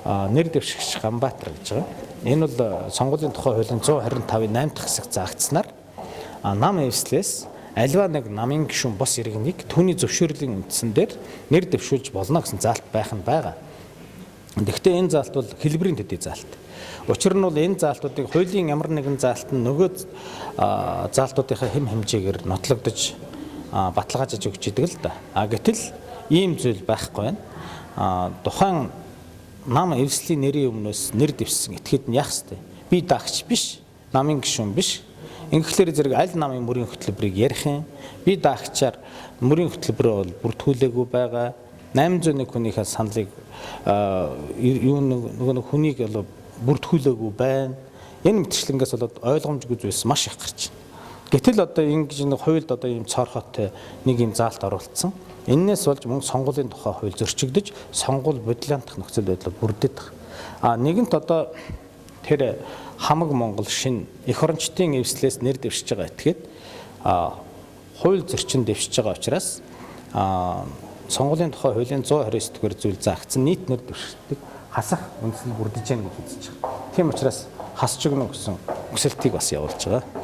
Нэр дэвшигч Ганбаатар гэж байгаа. Энэ бол сонгуулийн тухай хуулийн 125-ын 8 дахь хэсэг заагдсанаар нам эвслээс альва нэг намын гишүүн бос иргэнийг түүний зөвшөөрлийн үндсэн дээр нэр дэвшүүлж болно гэсэн заалт байх нь байгаа. Тэгэхдээ энэ заалт бол хэлбэрийн төдий заалт. Учир нь бол энэ заалтуудыг хуулийн ямар нэгэн заалт нь нөгөө заалтуудынхаа хэм хэмжээгээр нотлогдож баталгаажиж өгч идэг л да. А гэтэл ийм зүйл байхгүй байна. Тухайн нам эвслийн нэрийн өмнөөс нэр дэвссэн этгээд нь яах ёстой? Би дагч биш, намын гишүүн биш. Ингэхлээр зэрэг аль намын мөрийн хөтөлбөрийг ярих юм? Би дагчаар мөрийн хөтөлбөрөө бол бүртгүүлээгүй байгаа. 801 хүнийхээ саналыг юу нөгөө нэг хүнийг бол бүртгүүлээгүй байна. Энэ мэтчлэнгээс болоод ойлгомжгүй зүйлс маш их гарч байна. Гэтэл одоо ингэж нэг хуульд одоо ийм цоорхотой нэг ийм заалт оруулсан. Эннээс болж мөн сонгуулийн тухай хууль зөрчигдөж, сонгуул бодлоонтох нөхцөл байдал бүрдээд байгаа. А нэгэнт одоо тэр хамаг Монгол шин эх орончдын эвслээс нэр дэвшиж байгаа этгээд хууль зөрчин дэвшиж байгаа учраас сонгуулийн тухай хуулийн 129 дугаар зүйл заагдсан нийт нэр дэвшилтийг хасах үндсэл бүрдэж яах гэж үзэж байгаа. Тийм учраас хасч өгнө гэсэн хүсэлтийг бас явуулж байгаа.